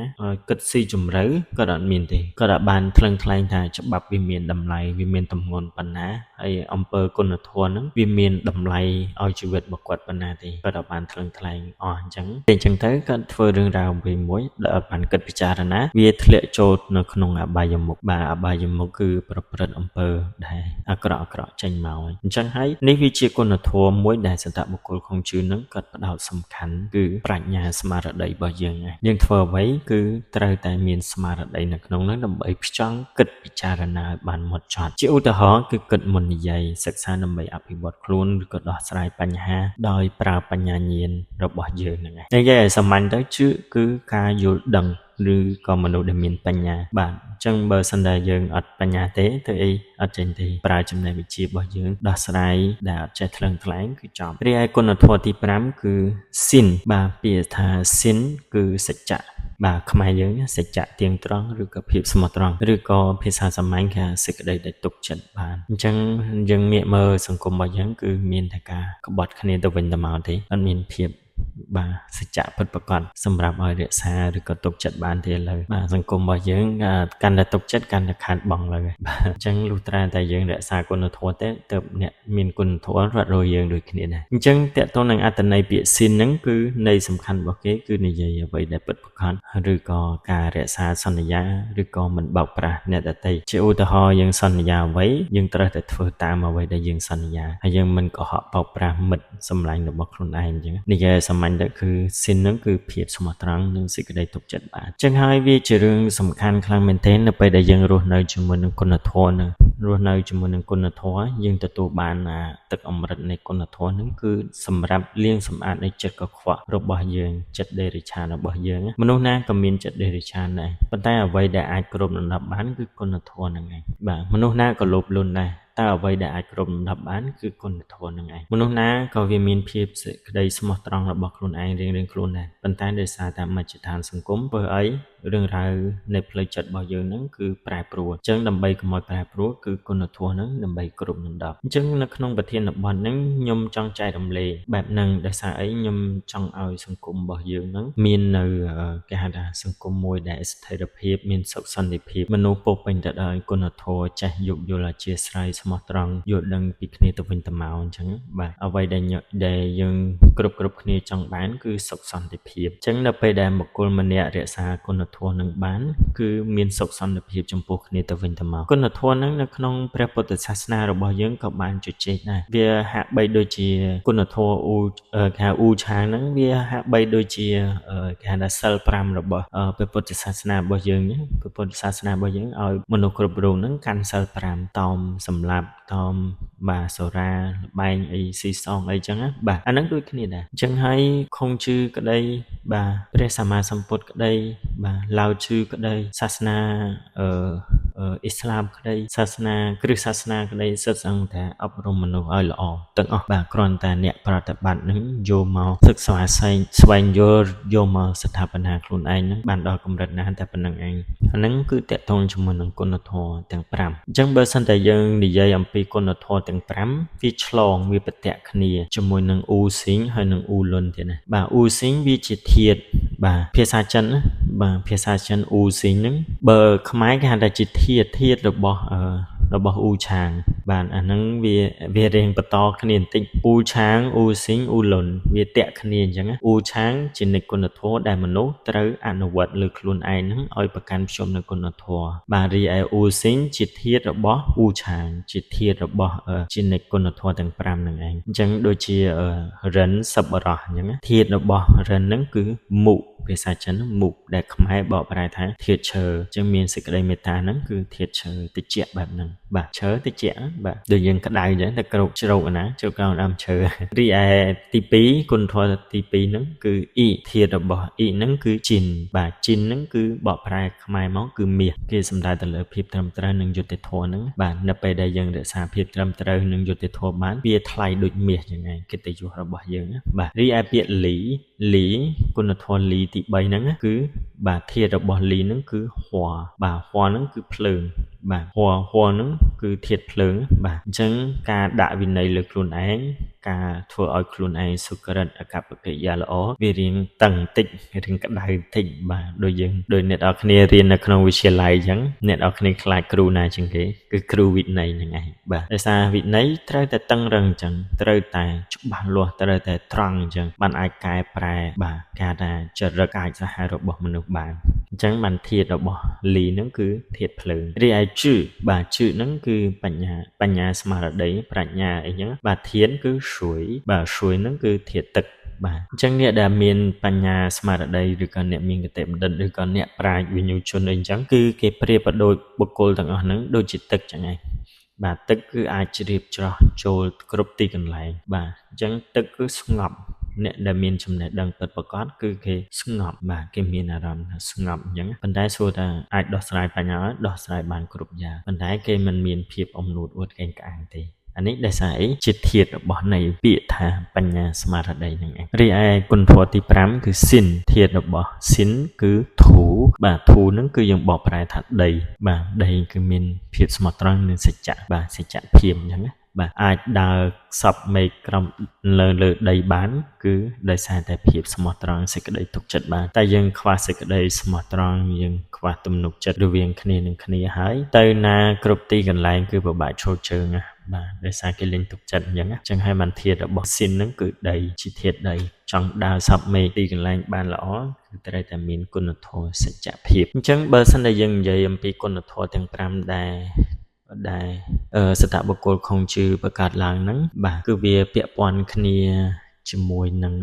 គិតស៊ីជម្រៅគាត់អត់មានទេគាត់អត់បានថ្លឹងថ្លែងថាច្បាប់វាមានតម្លៃវាមានទម្ងន់ប៉ុណ្ណា ហើយអំពើគុណធម៌ហ្នឹងវាមានតម្លៃឲ្យជីវិតរបស់គាត់ប៉ុណ្ណាទេគាត់អត់បានថ្លឹងថ្លែងអស់អញ្ចឹងតែអញ្ចឹងទៅគាត់ធ្វើរឿងរ៉ាវមួយដែលអត់បានគិតពិចារណាវាធ្លាក់ចូលនៅក្នុងអបាយមុខបាទអបាយមុខគឺប្រព្រឹត្តអំពើដែលអាក្រក់ចេញមកអញ្ចឹងហើយនេះវាជាគុណធម៌មួយដែលសន្តបុគ្គលខុងជឿនឹងគាត់ផ្ដោតសំខាន់គឺប្រាជ្ញាស្មារតីរបស់យើងយើងធ្វើអ្វីគឺត្រូវតែមានស្មារតីនៅក្នុងនោះដើម្បីផ្ចង់គិតពិចារណាឲ្យបានហ្មត់ចត់ជាឧទាហរណ៍គឺគិតមុននិយាយសិក្សាដើម្បីអភិវឌ្ឍខ្លួនឬក៏ដោះស្រាយបញ្ហាដោយប្រើបញ្ញាញាណរបស់យើងហ្នឹងឯងនិយាយឲ្យសាមញ្ញទៅជឿគឺការយល់ដឹងឬក៏មនុស្សដែលមានបញ្ញាបាទអញ្ចឹងបើសិនតែយើងអត់បញ្ញាទេធ្វើអីអត់ចេញទេប្រើចំណេះវិជ្ជារបស់យើងដោះស្រាយដែលអត់ចេះថ្លឹងថ្លែងគឺចប់រីឯគុណធម៌ទី5គឺស៊ីនបាទពាក្យថាស៊ីនគឺសច្ចៈបាទខ្មែរយើងសច្ចៈទៀងត្រង់ឬក៏ភាពស្មោះត្រង់ឬក៏ភាសាសាមញ្ញគេសេចក្តីដែលទុកចិត្តបានអញ្ចឹងយើងងាកមើលសង្គមរបស់យើងគឺមានតែការក្បត់គ្នាទៅវិញទៅមកទេអត់មានភាពបាទសច្ចៈពិតប្រាកដសម្រាប់ឲ្យរក្សាឬក៏ទុកចិត្តបានទេឡើយបាទសង្គមរបស់យើងកាន់តែទុកចិត្តកាន់តែខាតបង់ឡើយបាទអញ្ចឹងលុះត្រាតែយើងរក្សាគុណធម៌ទេទើបអ្នកមានគុណធម៌រត់រយយើងដូចគ្នាដែរអញ្ចឹងតកតងនឹងអត្ថន័យពាក្យស៊ីនហ្នឹងគឺន័យសំខាន់របស់គេគឺនិយាយអ្វីដែលពិតប្រាកដឬក៏ការរក្សាសន្យាឬក៏មិនបោកប្រាស់អ្នកដទៃជាឧទាហរណ៍យើងសន្យាអ្វីយើងត្រូវតែធ្វើតាមអ្វីដែលយើងសន្យាហើយយើងមិនកុហកបោកប្រាស់មិត្តសម្លាញ់របស់ខ្លួនឯងអញ្ចឹងនិយាយសាមញ្ញទៅគឺស៊ីនហ្នឹងគឺភាពស្មោះត្រង់និងសេចក្តីទុកចិត្តបាទអញ្ចឹងហើយវាជារឿងសំខាន់ខ្លាំងមែនទែននៅពេលដែលយើងរស់នៅជាមួយនឹងគុណធម៌នឹងរស់នៅជាមួយនឹងគុណធម៌យើងទទួលបានទឹកអម្រឹតនៃគុណធម៌ហ្នឹងគឺសម្រាប់លាងសម្អាតនៃចិត្តកខ្វក់របស់យើងចិត្តដេរិឆានរបស់យើងមនុស្សណាក៏មានចិត្តដេរិឆានដែរប៉ុន្តែអ្វីដែលអាចគ្របដណ្ដប់បានគឺគុណធម៌ហ្នឹងឯងបាទមនុស្សណាក៏លោភលន់ដែរតើអ្វីដែលអាចគ្របដណ្ដប់បានគឺគុណធម៌នឹងឯងមនុស្សណាក៏វាមានភាពសេចក្តីស្មោះត្រង់របស់ខ្លួនឯងរៀងៗខ្លួនដែរប៉ុន្តែដោយសារតែមជ្ឈដ្ឋានសង្គមធ្វើឲ្យរឿងរ៉ាវនៃផ្លូវចិត្តរបស់យើងហ្នឹងគឺប្រែប្រួលអញ្ចឹងដើម្បីកុំឲ្យប្រែប្រួលគឺគុណធម៌ហ្នឹងដើម្បីគ្រប់ដណ្ដប់អញ្ចឹងនៅក្នុងប្រធានបទហ្នឹងខ្ញុំចង់ចែករំលែកបែបហ្នឹងដោយសារអីខ្ញុំចង់ឲ្យសង្គមរបស់យើងហ្នឹងមាននៅគេហៅថាសង្គមមួយដែលស្ថិរភាពមានសុខសន្តិភាពមនុស្សពោពេញទៅដោយគុណធម៌ចេះយោគយល់អធ្យាស្រ័យស្មោះត្រង់យល់ដឹងពីគ្នាទៅវិញទៅមកអញ្ចឹងបាទអ្វីដែលយើងគ្រប់គ្នាចង់បានគឺសុខសន្តិភាពអញ្ចឹងនៅពេលដែលបុគ្គលម្នាក់រក្សាគុណធម៌នឹងបានគឺមានសុខសន្តិភាពចំពោះគ្នាទៅវិញទៅមកគុណធម៌ហ្នឹងនៅក្នុងព្រះពុទ្ធសាសនារបស់យើងក៏បានជជែកដែរវាហាក់បីដូចជាគុណធម៌អ៊ូគេហៅអ៊ូឆាងហ្នឹងវាហាក់បីដូចជាគេហៅថាសិល5របស់ព្រះពុទ្ធសាសនារបស់យើងហ្នឹងព្រះពុទ្ធសាសនារបស់យើងឲ្យមនុស្សគ្រប់រូបហ្នឹងកាន់សិល5តោមសម្លាប់តោមបាទសូរាលបែងអីស៊ីសងអីចឹងណាបាទអាហ្នឹងដូចគ្នាដែរអញ្ចឹងហើយខុងជឺក្តីបាទព្រះសម្មាសម្ពុទ្ធក្តីបាទឡាវជឺក្តីសាសនាអ៊ីស្លាមក្តីសាសនាគ្រិស្តសាសនាក្តីសិតសឹងតែអប់រំមនុស្សឲ្យល្អទាំងអស់បាទគ្រាន់តែអ្នកប្រតិបត្តិនឹងយកមកសិក្សាស្វែងយល់យកមកស្ថាបនាខ្លួនឯងហ្នឹងបានដល់កម្រិតណាតែប៉ុណ្្នឹងឯងអាហ្នឹងគឺតកតងជាមួយនឹងគុណធម៌ទាំង5អញ្ចឹងបើសិនតែយើងនិយាយអំពីគុណធម៌ទាំង5វាឆ្លងវាប្រតិគ្នាជាមួយនឹងអ៊ូស៊ីងហើយនិងអ៊ូលុនទៀតណាបាទអ៊ូស៊ីងវាជាធាតុបាទភាសាចិនណាបាទភាសាចិនអ៊ូស៊ីងហ្នឹងបើខ្មែរគេហៅថាជាធាតុរបស់អ៊ូឆាងបាទអាហ្នឹងវារៀងបន្តគ្នាបន្តិចអ៊ូឆាងអ៊ូស៊ីងអ៊ូលុនវាតាក់គ្នាអញ្ចឹងណាអ៊ូឆាងជានិច្ចគុណធម៌ដែលមនុស្សត្រូវអនុវត្តលើខ្លួនឯងហ្នឹងឲ្យប្រកាន់ភ្ជាប់នូវគុណធម៌បាទរីឯអ៊ូស៊ីងជាធាតុរបស់អ៊ូឆាងជាធាតុរបស់ជានិច្ចគុណធម៌ទាំង5ហ្នឹងឯងអញ្ចឹងដូចជារិនសប្បុរសអញ្ចឹងណាធាតុរបស់រិនហ្នឹងគឺមុភាសាចិនមុដែលខ្មែរបកប្រែថាធាតុឈើអញ្ចឹងមានសេចក្តីមេត្តាហ្នឹងគឺធាតុឈើតិចបែបហ្នឹងបាទឈើតិចបាទដូចយើងក្តៅអញ្ចឹងតែក្រោកជ្រោកណាជ្រោកក្រោមដើមឈើរីឯទី2គុណធម៌ទី2ហ្នឹងគឺអ៊ីធាតុរបស់អ៊ីហ្នឹងគឺជីនបាទជីនហ្នឹងគឺបកប្រែខ្មែរមកគឺមាសគេសំដៅទៅលើភាពត្រឹមត្រូវនិងយុត្តិធម៌ហ្នឹងបាទនៅពេលដែលយើងរក្សាភាពត្រឹមត្រូវនិងយុត្តិធម៌បានវាថ្លៃដូចមាសយ៉ាងឯងកិត្តិយសរបស់យើងណាបាទរីឯពាក្យលីលីគុណធម៌លីទី3ហ្នឹងគឺបាទធាតុរបស់លីហ្នឹងគឺហួរបាទហួរហ្នឹងគឺភ្លើង បាទហួហួហ្នឹងគឺធាតុភ្លើងបាទអញ្ចឹងការដាក់វិន័យលើខ្លួនឯងការធ្វើឲ្យខ្លួនឯងសុក្រិតអកប្បកិរិយាល្អវារៀងតឹងតិចរៀងក្តៅតិចបាទដូចយើងដូចអ្នកនរគ្នារៀននៅក្នុងវិទ្យាល័យអញ្ចឹងអ្នកនរគ្នាខ្លាចគ្រូណាជាងគេគឺគ្រូវិន័យហ្នឹងឯងបាទដោយសារវិន័យត្រូវតែតឹងរឹងអញ្ចឹងត្រូវតែច្បាស់លាស់ត្រូវតែត្រង់អញ្ចឹងបានអាចកែប្រែបាទគេថាចរិតកាចសាហាវរបស់មនុស្សបានអញ្ចឹងបានធាតុរបស់លីហ្នឹងគឺធាតុភ្លើងរីឯជឺបាទជឺហ្នឹងគឺបញ្ញាបញ្ញាស្មារតីប្រាជ្ញាអីចឹងបាទធានគឺស្រួយបាទស្រួយហ្នឹងគឺធាតុទឹកបាទអញ្ចឹងអ្នកដែលមានបញ្ញាស្មារតីឬក៏អ្នកមានគតិបណ្ឌិតឬក៏អ្នកប្រាជ្ញវិញ្ញូជនអីចឹងគឺគេប្រៀបប្រដូចបុគ្គលទាំងអស់ហ្នឹងដូចជាទឹកចឹងឯងបាទទឹកគឺអាចជ្រាបច្រោះចូលគ្រប់ទីកន្លែងបាទអញ្ចឹងទឹកគឺស្ងប់អ្នកដែលមានចំណេះដឹងពិតប្រាកដគឺគេស្ងប់បាទគេមានអារម្មណ៍ថាស្ងប់អញ្ចឹងប៉ុន្តែសួរថាអាចដោះស្រាយបញ្ហាដោះស្រាយបានគ្រប់យ៉ាងប៉ុន្តែគេមិនមានភាពអំនួតអួតកេងក្អាងទេអានេះដោយសារអីជាធាតុរបស់នៃពាក្យថាបញ្ញាស្មារតីហ្នឹងឯងរីឯគុណធម៌ទី5គឺសិនធាតុរបស់សិនគឺធូបាទធូហ្នឹងគឺយើងបកប្រែថាដីបាទដីគឺមានភាពស្មោះត្រង់និងសច្ចៈបាទសច្ចភាពអញ្ចឹងណាបាទអាចដើរសពមេឃក្រំលើលើដីបានគឺដោយសារតែភាពស្មោះត្រង់សេចក្តីទុកចិត្តបានតែយើងខ្វះសេចក្តីស្មោះត្រង់យើងខ្វះទំនុកចិត្តរវាងគ្នានឹងគ្នាហើយទៅណាគ្រប់ទីកន្លែងគឺពិបាកឈរជើងណាបាទដោយសារគេលេងទុកចិត្តអញ្ចឹងអញ្ចឹងហើយបានធាតុរបស់ស៊ីនហ្នឹងគឺដីជាធាតុដីចង់ដើរសពមេឃទីកន្លែងបានល្អគឺត្រូវតែមានគុណធម៌សច្ចភាពអញ្ចឹងបើសិនតែយើងនិយាយអំពីគុណធម៌ទាំង5ដែលដែលសតបុគ្គលខុងជឺបង្កើតឡើងហ្នឹងបាទគឺវាពាក់ព័ន្ធគ្នាជាមួយនឹង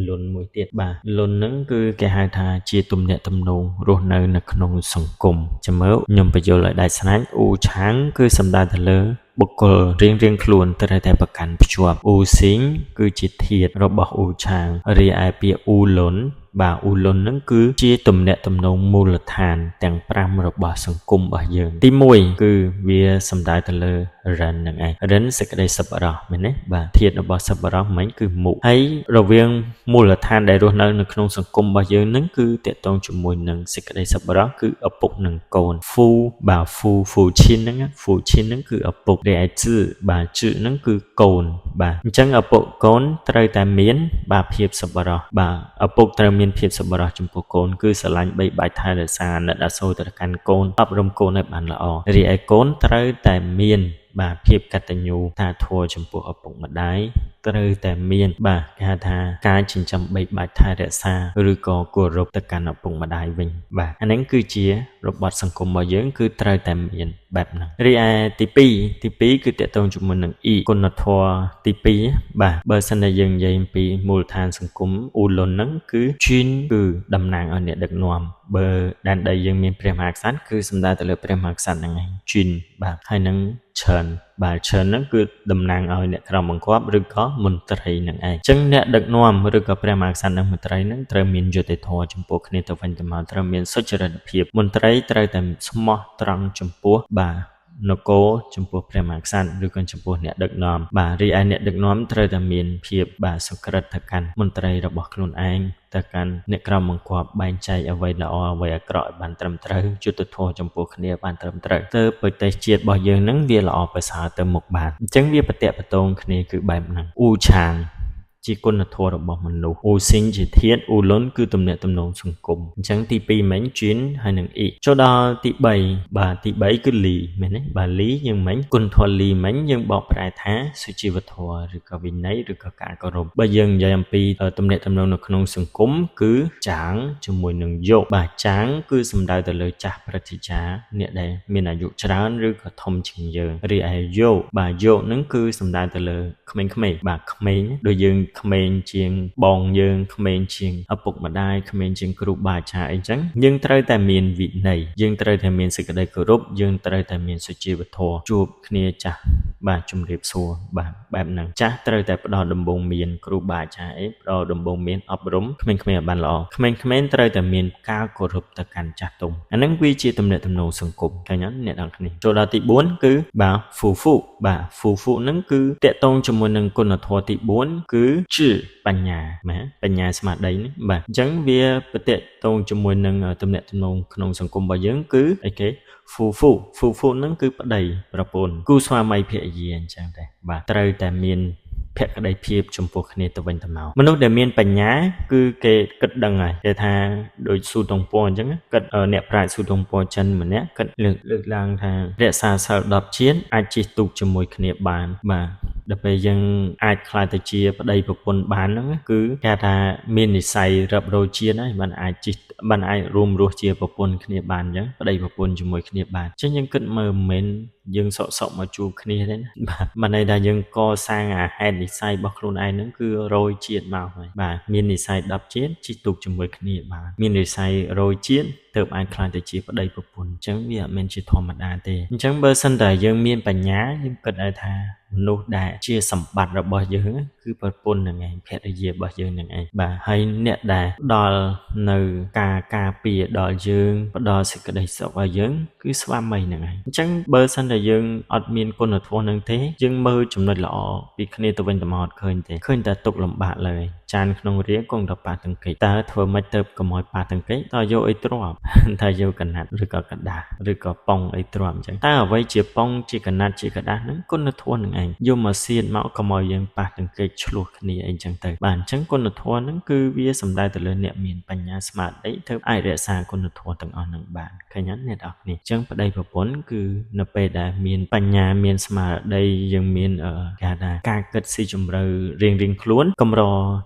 លុនមួយទៀតបាទលុនហ្នឹងគឺគេហៅថាជាទំនាក់ទំនងរស់នៅនៅក្នុងសង្គមចាំមើលខ្ញុំបញ្យល់ឲ្យដាច់ស្នាញ់អ៊ូឆាងគឺសំដៅទៅលើបុគ្គលរៀងរៀងខ្លួនត្រូវតែប្រកាន់ភ្ជាប់អ៊ូស៊ីងគឺជាធាតុរបស់អ៊ូឆាងរីឯពាក្យអ៊ូលុនបាទអ៊ូលុនហ្នឹងគឺជាទំនាក់ទំនងមូលដ្ឋានទាំង5របស់សង្គមរបស់យើងទី1គឺវាសំដៅទៅលើរិនហ្នឹងឯងរិនសេចក្តីសប្បុរសមែនទេបាទធាតុរបស់សប្បុរសមិញគឺមុខហើយរវាងមូលដ្ឋានដែលរស់នៅនៅក្នុងសង្គមរបស់យើងហ្នឹងគឺតកតងជាមួយនឹងសេចក្តីសប្បុរសគឺឪពុកនិងកូនហ្វូបាទហ្វូហ្វូឈិនហ្នឹងហ្វូឈិនហ្នឹងគឺឪពុករីឯជឺបាទជឺហ្នឹងគឺកូនបាទអញ្ចឹងឪពុកកូនត្រូវតែមានបាទភាពសប្បុរសបាទឪពុកត្រូវមានភាពសប្បុរសចំពោះកូនគឺស្រឡាញ់បីបាច់ថែរក្សាអាណិតអាសូរទៅកាន់កូនអប់រំកូនឲ្យបានល្អរីឯកូនត្រូវតែមានបាទភាពកតញ្ញូតាធម៌ចំពោះឪពុកម្ដាយត្រូវតែមានបាទគេហៅថាការចិញ្ចឹមបីបាច់ថែរក្សាឬក៏គោរពទៅកាន់ឪពុកម្ដាយវិញបាទអាហ្នឹងគឺជារបត់សង្គមរបស់យើងគឺត្រូវតែមានបែបហ្នឹងរីឯទី2ទី2គឺតកតងជាមួយនឹងអ៊ីគុណធម៌ទី2បាទបើសិនតែយើងនិយាយអំពីមូលដ្ឋានសង្គមអ៊ូលុនហ្នឹងគឺជីនគឺតំណាងឲ្យអ្នកដឹកនាំបើដែនដីយើងមានព្រះមហាក្សត្រគឺសំដៅទៅលើព្រះមហាក្សត្រហ្នឹងឯងជីនបាទហើយនឹងច្រើនបាទច្រើនហ្នឹងគឺតំណាងឲ្យអ្នកក្រមបង្គាប់ឬក៏មន្ត្រីហ្នឹងឯងអញ្ចឹងអ្នកដឹកនាំឬក៏ព្រះមហាក្សត្រនិងមន្ត្រីហ្នឹងត្រូវមានយុត្តិធម៌ចំពោះគ្នាទៅវិញទៅមកត្រូវមានសុចរិតភាពមន្ត្រីត្រូវតែស្មោះត្រង់ចំពោះបាទនគរចំពោះព្រះមហាក្សត្រឬក៏ចំពោះអ្នកដឹកនាំបាទរីឯអ្នកដឹកនាំត្រូវតែមានភាពបាទសុក្រិតទៅកាន់មន្ត្រីរបស់ខ្លួនឯងទៅកាន់អ្នកក្រមបង្គាប់បែងចែកអ្វីល្អអ្វីអាក្រក់ឲ្យបានត្រឹមត្រូវយុត្តិធម៌ចំពោះគ្នាបានត្រឹមត្រូវទៅប្រទេសជាតិរបស់យើងហ្នឹងវាល្អប្រសើរទៅមុខបានអញ្ចឹងវាប្រតិបតងគ្នាគឺបែបហ្នឹងអ៊ូឆាងជាគុណធម៌របស់មនុស្សអ៊ូស៊ីងជាធាតុអ៊ូលុនគឺទំនាក់ទំនងសង្គមអញ្ចឹងទី2មិញជីនហើយនឹងអ៊ីចូលដល់ទី3បាទទី3គឺលីមែនទេបាទលីយើងមិញគុណធម៌លីមិញយើងបកប្រែថាសុជីវធម៌ឬក៏វិន័យឬក៏ការគោរពបើយើងនិយាយអំពីទំនាក់ទំនងនៅក្នុងសង្គមគឺចាងជាមួយនឹងយកបាទចាងគឺសំដៅទៅលើចាស់ព្រឹទ្ធាចារ្យអ្នកដែលមានអាយុច្រើនឬក៏ធំជាងយើងរីឯយកបាទយកហ្នឹងគឺសំដៅទៅលើក្មេងៗបាទក្មេងដូចយើងក្មេងជាងបងយើងក្មេងជាងឪពុកម្ដាយក្មេងជាងគ្រូបាអាចារ្យអីចឹងយើងត្រូវតែមានវិន័យយើងត្រូវតែមានសេចក្តីគោរពយើងត្រូវតែមានសុជីវធម៌ជួបគ្នាចាស់បាទជំរាបសួរបាទបែបហ្នឹងចាស់ត្រូវតែផ្ដល់ដំបូន្មានគ្រូបាអាចារ្យអីផ្ដល់ដំបូន្មានអប់រំក្មេងៗឲ្យបានល្អក្មេងៗត្រូវតែមានការគោរពទៅកាន់ចាស់ទុំអាហ្នឹងវាជាទំនាក់ទំនងសង្គមឃើញអត់អ្នកនរគ្នាចូលដល់ទី4គឺបាទហ្វូហ្វូបាទហ្វូហ្វូហ្នឹងគឺតកតងជាមួយនឹងគុណធម៌ទី4គឺ ជឺបញ្ញាណាបញ្ញាស្មារតីនេះបាទអញ្ចឹងវាប្រតិតងជាមួយនឹងទំនាក់ទំនងក្នុងសង្គមរបស់យើងគឺអីគេហ្វូហ្វូហ្វូហ្វូហ្នឹងគឺប្តីប្រពន្ធគូស្វាមីភរិយាអញ្ចឹងដែរបាទត្រូវតែមានភក្តីភាពចំពោះគ្នាទៅវិញទៅមកមនុស្សដែលមានបញ្ញាគឺគេគិតដឹងហើយគេថាដូចស៊ូតុងពណ៌អញ្ចឹងគិតអ្នកប្រាជ្ញស៊ូតុងពណ៌ចិនម្នាក់គិតលើកឡើងថារក្សាសិល10ជាតិអាចជិះទូកជាមួយគ្នាបានបាទដល់ពេលយើងអាចក្លាយទៅជាប្តីប្រពន្ធបានហ្នឹងគឺគេថាមាននិស័យរាប់រយជាតិហើយបានអាចជិះបានអាចរួមរស់ជាប្រពន្ធគ្នាបានអញ្ចឹងប្តីប្រពន្ធជាមួយគ្នាបានអញ្ចឹងយើងគិតមើលមិនមែនយើងសក់មកជួបគ្នាទេណាបាទបានន័យថាយើងកសាងអាហេតុនិស័យរបស់ខ្លួនឯងហ្នឹងគឺរយជាតិមកហើយបាទមាននិស័យ10ជាតិជិះទូកជាមួយគ្នាបាទមាននិស័យរយជាតិទើបអាចក្លាយទៅជាប្តីប្រពន្ធអញ្ចឹងវាអត់មែនជាធម្មតាទេអញ្ចឹងបើសិនតែយើងមានបញ្ញាយើងគិតឲ្យថាមនុស្សដែលជាសម្បត្តិរបស់យើងគឺប្រពន្ធហ្នឹងឯងភរិយារបស់យើងហ្នឹងឯងបាទហើយអ្នកដែលផ្ដល់នៅការការពារដល់យើងផ្ដល់សេចក្តីសុខឲ្យយើងគឺស្វាមីហ្នឹងឯងអញ្ចឹងបើសិនតែយើងអត់មានគុណធម៌ហ្នឹងទេយើងមើលចំណុចល្អពីគ្នាទៅវិញទៅមកអត់ឃើញទេឃើញតែទុកលំបាកឡើយចានក្នុងរាគង់តែប៉ះទង្គិចតើធ្វើម៉េចទៅកុំឲ្យប៉ះទង្គិចតើយកអីទ្រាប់តើយកកណាត់ឬក៏กระดาษឬក៏ប៉ុងអីទ្រាប់អញ្ចឹងតើអ្វីជាប៉ុងជាកណាត់ជាกระดาษហ្នឹងគុណធម៌ហ្នឹងឯងយកមកសៀតមកកុំឲ្យយើងប៉ះទង្គិចឆ្លោះគ្នាអីចឹងទៅបាទអញ្ចឹងគុណធម៌ហ្នឹងគឺវាសំដៅទៅលើអ្នកមានបញ្ញាស្មារតីទើបអាចរក្សាគុណធម៌ទាំងអស់ហ្នឹងបានឃើញអត់អ្នកនរគ្នាអញ្ចឹងប្តីប្រពន្ធគឺនៅពេលដែលមានបញ្ញាមានស្មារតីយើងមានគេហៅថាការគិតស៊ីជម្រៅរៀងៗខ្លួនកម្រ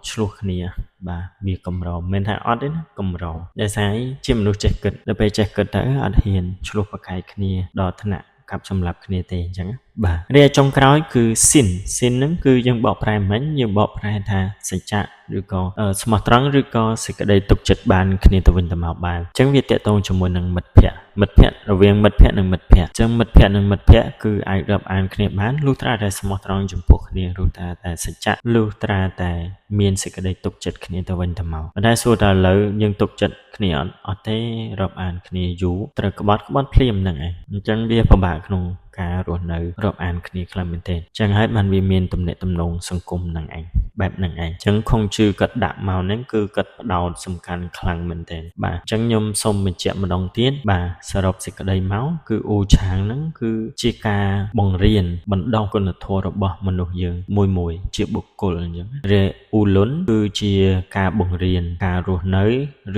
ឆ្លោះគ្នាបាទវាកម្រមិនថាអត់ទេណាកម្រដោយសារជាមនុស្សចេះគិតដល់ពេលចេះគិតទៅអត់ហ៊ានឆ្លោះប្រកែកគ្នាដល់ថ្នាក់កាប់សម្លាប់គ្នាទេអញ្ចឹងបាទរីឯចុងក្រោយគឺស៊ីនស៊ីនហ្នឹងគឺយើងបកប្រែមិញយើងបកប្រែថាសច្ចៈឬក៏ស្មោះត្រង់ឬក៏សេចក្តីទុកចិត្តបានគ្នាទៅវិញទៅមកបានអញ្ចឹងវាតកតងជាមួយនឹងមិត្តភក្តិមិត្តភក្តិរវាងមិត្តភក្តិនិងមិត្តភក្តិអញ្ចឹងមិត្តភក្តិនិងមិត្តភក្តិគឺអាចរាប់អានគ្នាបានលុះត្រាតែស្មោះត្រង់ចំពោះគ្នាលុះត្រាតែសច្ចៈលុះត្រាតែមានសេចក្តីទុកចិត្តគ្នាទៅវិញទៅមកប៉ុន្តែសួរថាឥឡូវយើងទុកចិត្តគ្នាអត់អត់ទេរាប់អានគ្នាយូរត្រូវក្បត់ភ្លាមហ្នឹងឯងអញ្ចឹងវាពិបាកក្នុងការរស់នៅរាប់អានគ្នាខ្លាំងមែនទែនចឹងហើយបានវាមានទំនាក់ទំនងសង្គមហ្នឹងឯងបែបហ្នឹងឯងចឹងខុងជឺគាត់ដាក់មកហ្នឹងគឺគាត់ផ្ដោតសំខាន់ខ្លាំងមែនទែនបាទអញ្ចឹងខ្ញុំសូមបញ្ជាក់ម្ដងទៀតបាទសរុបសេចក្តីមកគឺអ៊ូឆាងហ្នឹងគឺជាការបង្រៀនបណ្ដុះគុណធម៌របស់មនុស្សយើងមួយៗជាបុគ្គលអញ្ចឹងរេអ៊ូលុនគឺជាការបង្រៀនការរស់នៅ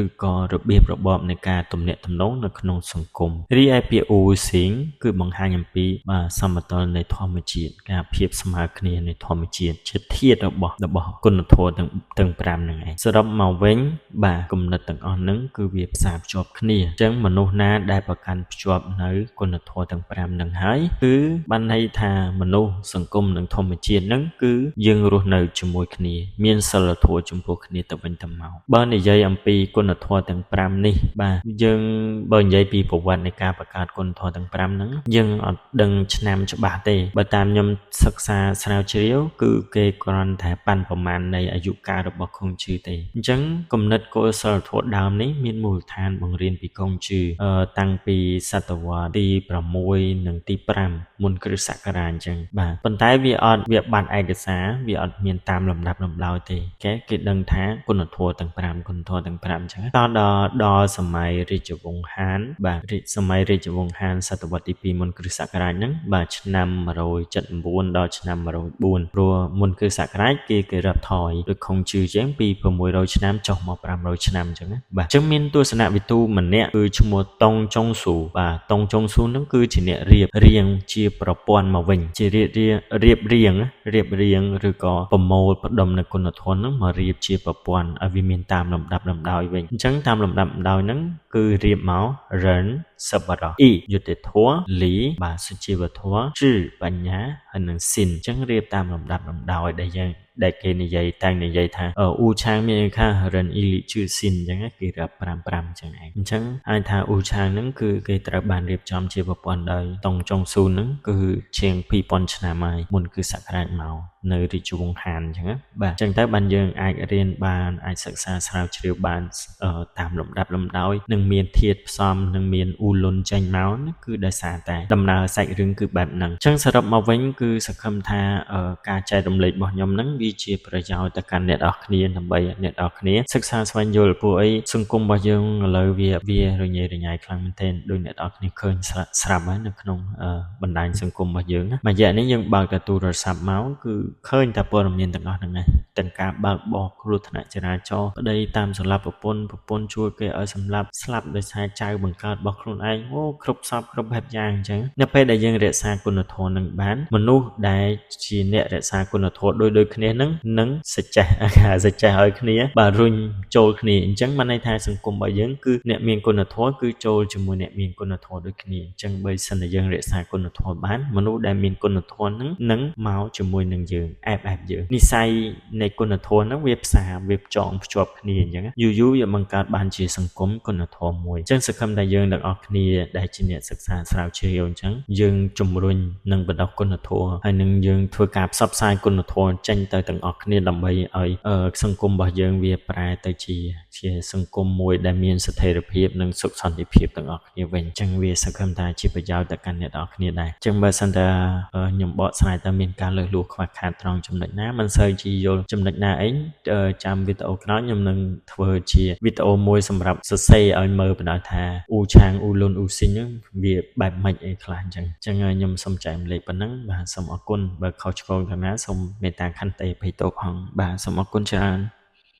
ឬក៏របៀបរបបនៃការទំនាក់ទំនងនៅក្នុងសង្គមរីឯពាក្យអ៊ូស៊ីងគឺបង្ហាញអំពីបាទសមតុល្យនៃធម្មជាតិការភាពស្មើគ្នានៃធម្មជាតិជាធាតុរបស់គុណធម៌ទាំង5ហ្នឹងឯងសរុបមកវិញបាទគំនិតទាំងអស់ហ្នឹងគឺវាផ្សារភ្ជាប់គ្នាអញ្ចឹងមនុស្សណាដែលប្រកាន់ភ្ជាប់នៅគុណធម៌ទាំង5ហ្នឹងហើយគឺបានន័យថាមនុស្សសង្គមនិងធម្មជាតិហ្នឹងគឺយើងរស់នៅជាមួយគ្នាមានសិលធម៌ចំពោះគ្នាទៅវិញទៅមកបើនិយាយអំពីគុណធម៌ទាំង5នេះបាទយើងបើនិយាយពីប្រវត្តិនៃការបង្កើតគុណធម៌ទាំង5ហ្នឹងយើងអត់ដឹងឆ្នាំច្បាស់ទេបើតាមខ្ញុំសិក្សាស្រាវជ្រាវគឺគេគ្រាន់តែប៉ាន់ប្រមាណនៃអាយុកាលរបស់ខុងជឺទេអញ្ចឹងគំនិតគោលសិលធម៌ដើមនេះមានមូលដ្ឋានបង្រៀនពីខុងជឺតាំងពីសតវត្សទី6និងទី5មុនគ្រិស្តសករាជអញ្ចឹងបាទប៉ុន្តែវាអត់វាបាត់ឯកសារវាអត់មានតាមលំដាប់លំដោយទេគេដឹងថាគុណធម៌ទាំង5គុណធម៌ទាំង5អញ្ចឹងតដល់សម័យរាជវង្សហានបាទសម័យរាជវង្សហានសតវត្សទី2មុនគ្រិស្តសករាជហ្នឹងបាទឆ្នាំ179ដល់ឆ្នាំ104ព្រោះមុនគ្រិស្តសករាជគេរាប់ថយដូចខុងជឺជាងពី600ឆ្នាំចុះមក500ឆ្នាំអញ្ចឹងណាបាទអញ្ចឹងមានទស្សនវិទូម្នាក់គឺឈ្មោះតុងចុងស៊ូបាទតុងចុងស៊ូហ្នឹងគឺជាអ្នករៀបរៀងជាប្រព័ន្ធមកវិញជារៀបរៀងឬក៏ប្រមូលផ្ដុំនៅគុណធម៌ហ្នឹងមករៀបជាប្រព័ន្ធឲ្យវាមានតាមលំដាប់លំដោយវិញអញ្ចឹងតាមលំដាប់លំដោយហ្នឹងគឺរៀបមករិនសប្បុរសអ៊ីយុត្តិធម៌លីបាទសុជីវធម៌ជឺបញ្ញាហើយនិងស៊ីនអញ្ចឹងរៀបតាមលំដាប់លំដោយដែលយើងដែលគេនិយាយតាំងនិយាយថាអ៊ូឆាងមានន័យថារិនអ៊ីលីជឺស៊ីនអញ្ចឹងគេរាប់5 5អញ្ចឹងឯងអញ្ចឹងអាចថាអ៊ូឆាងហ្នឹងគឺគេត្រូវបានរៀបចំជាប្រព័ន្ធដោយតុងចុងស៊ូហ្នឹងគឺជាង2000ឆ្នាំហើយមុនគឺសករាជមកនៅរាជវង្សហានអញ្ចឹងបាទអញ្ចឹងទៅបានយើងអាចរៀនបានអាចសិក្សាស្រាវជ្រាវបានតាមលំដាប់លំដោយនឹងមានធាតុផ្សំនឹងមានអ៊ូលុនចេញមកគឺដោយសារតែដំណើរសាច់រឿងគឺបែបហ្នឹងអញ្ចឹងសរុបមកវិញគឺសង្ឃឹមថាការចែករំលែករបស់ខ្ញុំហ្នឹងវា ជាប្រយោជន៍ទៅកាន់អ្នកនរគ្នាដើម្បីអ្នកនរគ្នាសិក្សាស្វែងយល់ពួកអីសង្គមរបស់យើងឥឡូវវាវារញ៉េរញ៉ៃខ្លាំងមែនទែនដោយអ្នកនរគ្នាឃើញស្រាប់ហើយនៅក្នុងបណ្ដាញសង្គមរបស់យើងណាមួយរយៈនេះយើងបើកតែទូរស័ព្ទមកគឺឃើញតែព័ត៌មានទាំងអស់ហ្នឹងឯងទាំងការបើកបរគ្រោះថ្នាក់ចរាចរណ៍ប្តីតាមសម្លាប់ប្រពន្ធប្រពន្ធជួលគេឲ្យសម្លាប់ស្លាប់ដោយសារចៅបង្កើតរបស់ខ្លួនឯងអូគ្រប់សពគ្រប់បែបយ៉ាងអញ្ចឹងនៅពេលដែលយើងរក្សាគុណធម៌នឹងបានមនុស្សដែលជាអ្នករក្សាគុណធម៌ដូចដូចគ្នានឹងនឹងសច្ចេះសច្ចេះឲ្យគ្នាបាទរុញចូលគ្នាអញ្ចឹងបានន័យថាសង្គមរបស់យើងគឺអ្នកមានគុណធម៌គឺចូលជាមួយអ្នកមានគុណធម៌ដូចគ្នាអញ្ចឹងបើសិនតែយើងរក្សាគុណធម៌បានមនុស្សដែលមានគុណធម៌នឹងនឹងមកជាមួយនឹងយើងអែបអែបយើងនិស័យនៃគុណធម៌ហ្នឹងវាផ្សារវាចងភ្ជាប់គ្នាអញ្ចឹងយូរយូរវាបង្កើតបានជាសង្គមគុណធម៌មួយអញ្ចឹងសង្ឃឹមថាយើងទាំងអស់គ្នាដែលជាអ្នកសិក្សាស្រាវជ្រាវអញ្ចឹងយើងជំរុញនិងបណ្ដុះគុណធម៌ហើយនឹងយើងធ្វើការផ្សព្វផ្សាយគុណធម៌ចេញទៅទាំងអស់គ្នាដើម្បីឲ្យសង្គមរបស់យើងវាប្រែទៅជាជាសង្គមមួយដែលមានស្ថិរភាពនិងសុខសន្តិភាពទាំងអស់គ្នាវិញអញ្ចឹងវាសង្ឃឹមថាជាប្រយោជន៍ទៅកាន់អ្នកទាំងអស់គ្នាដែរអញ្ចឹងបើសិនតែខ្ញុំបកស្រាយតើមានការលើសលួសខ្វះខាតត្រង់ចំណុចណាមិនសូវជាយល់ចំណុចណាអីចាំវីដេអូក្រោយខ្ញុំនឹងធ្វើជាវីដេអូមួយសម្រាប់សរសេរឲ្យមើលបណ្ដោយថាអ៊ូឆាងអ៊ូលុនអ៊ូស៊ីងហ្នឹងវាបែបម៉េចអីខ្លះអញ្ចឹងអញ្ចឹងខ្ញុំសូមចែករំលែកប៉ុណ្ណឹងបាទសូមអរគុណបើខុសឆ្គងខាងណាសូមមេត្តាខន្តីអភ័យទោសផងបាទសូមអរគុណច្រើន។